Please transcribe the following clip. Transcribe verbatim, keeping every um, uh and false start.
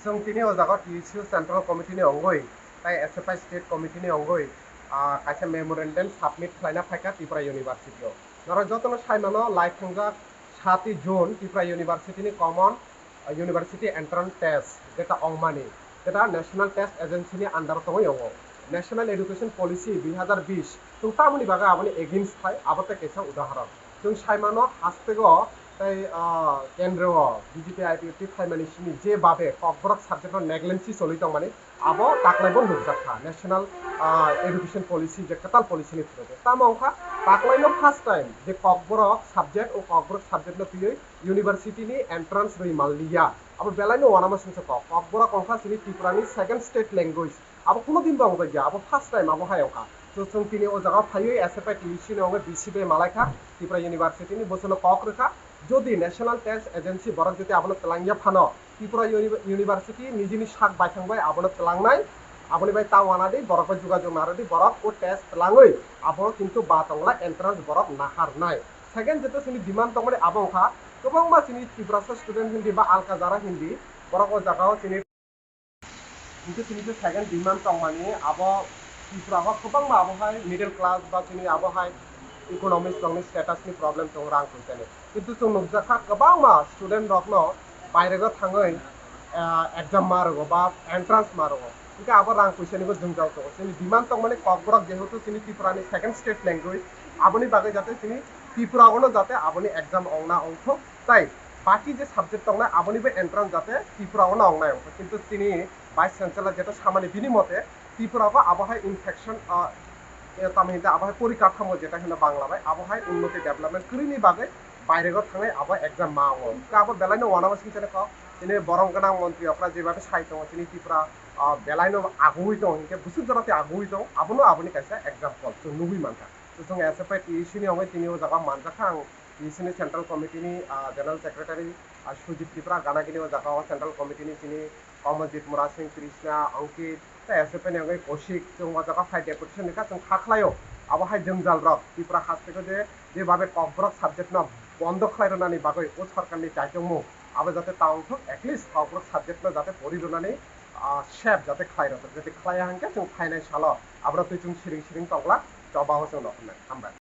Chwng tini o jaga T S U Central Committee ni ongoi, tai S F I State Committee ni ongoi, ah, kaisa memorandum submit khlaina phaikha Tripura University o. Norok jotono saimano, lai thwngjak sati June Tripura University ni common, ah, University Entrance Test, jeta ongmani, jeta National Test Agency ni under o tongwi ongo. National Education Policy dui hazar bish, chwng tamoni bagwi aboni against khai, abo tei kaisa udahoron. Chwng saimano, hasteo tei, ah, kendro o B J P I P F T phaimani simi je babe Kokborok subject no negligence choli tongmani, abo taklaibo nukjakha National, ah, Education Policy je kwtal policy ni through. Tamo wngkha taklaino first time je Kokborok subject o Kokborok subject no twiwi university ni entrance rwi manliya. Abo belaino uanama singsa kok. Kokborok wngkha chini Tripura ni second state language. Abo kuno din bo wngjakya, abo first time abo hai wngkha. So, chwng tini o jaga phaiwi S F I T U C ni wngwi B C bai malaikha, Tripura University ni bosono kok rwkha. Jodi National Test Agency borok jodi abono twlangya phano, Tripura Uni-, University nijini sak baithang bai abono twlangnai, aboni bai ta uanadi borok bai jogajog narwdi, borok o test twlangwi abo kintu ba tongla entrance borok naharnai. Second, jeto chini demand tongmani abo wngkha, kwbangma chini Tiprasa student hindi ba alka jara hindi, borok o jaga o chini Hinkhe chini je second demand tongmani abo Tripura o kwbangma abo hai middle class ba chini abo hai economics rokni status ni problem tongo, rang poisa ni. Kintu chwng nukjakha kwbangma student rokno bairego thangwi, ah, exam ma rwgo ba entrance ma rwgo. Hinkhe abo rang poisa nibo jwngjal tongo. Chini demand tongmani Kokborok jehetu chini Tripura ni second state language, aboni bagwi jate chini Tripura o no jate aboni exam ongna ongthok. Tai baki je subject tongnai abonibo entrance jate Tripura o no wngnai wngkha. Kintu chini Vice Chancellor jeto samani bini mote Tripura o abo hai infection, ah, eh, tamo hinte abo hai porikatamo jeta hino Bangla bai abo hai unnoti development kwrwini bagwi bairego thangwi abo exam ma wngo. Hwnkhe abo belaino uanama singchani kok chini borom gwnang montri okra jebabe sai tongo chini Tripura, ah, belaino agui tongo hinkhe bwswk jora tei agui tongo abono aboni kaisa example chwng nugui mankha. Chwng S F I T U C ni wngwi tini o jaga manjakha ang. T S U ni Central Committee ni, ah, General Secretary, ah, Sujit Tripura, gana gini o jaga o Central Committee ni chini Kamaljeet, Murasing, Krishna, Ankit, tei S F I ni wngwi Kaushik, chwng o jaga phai deputation rikha, chwng kha khlaio. Abo hai jwngjal rok Tripura hasteo je, je babe Kokborok subject no bondo khlai rwnani bagwi o sorkar ni chaichomung abo jate ta wngthok, at least Kokborok subject no jate pori rwnani, ah, safe jate khlai rwthok, jate khlaiya hinkhe chwng phainai salo aborok twi chwng siring siring tongla, choba o chwng nokhnai. Hambai.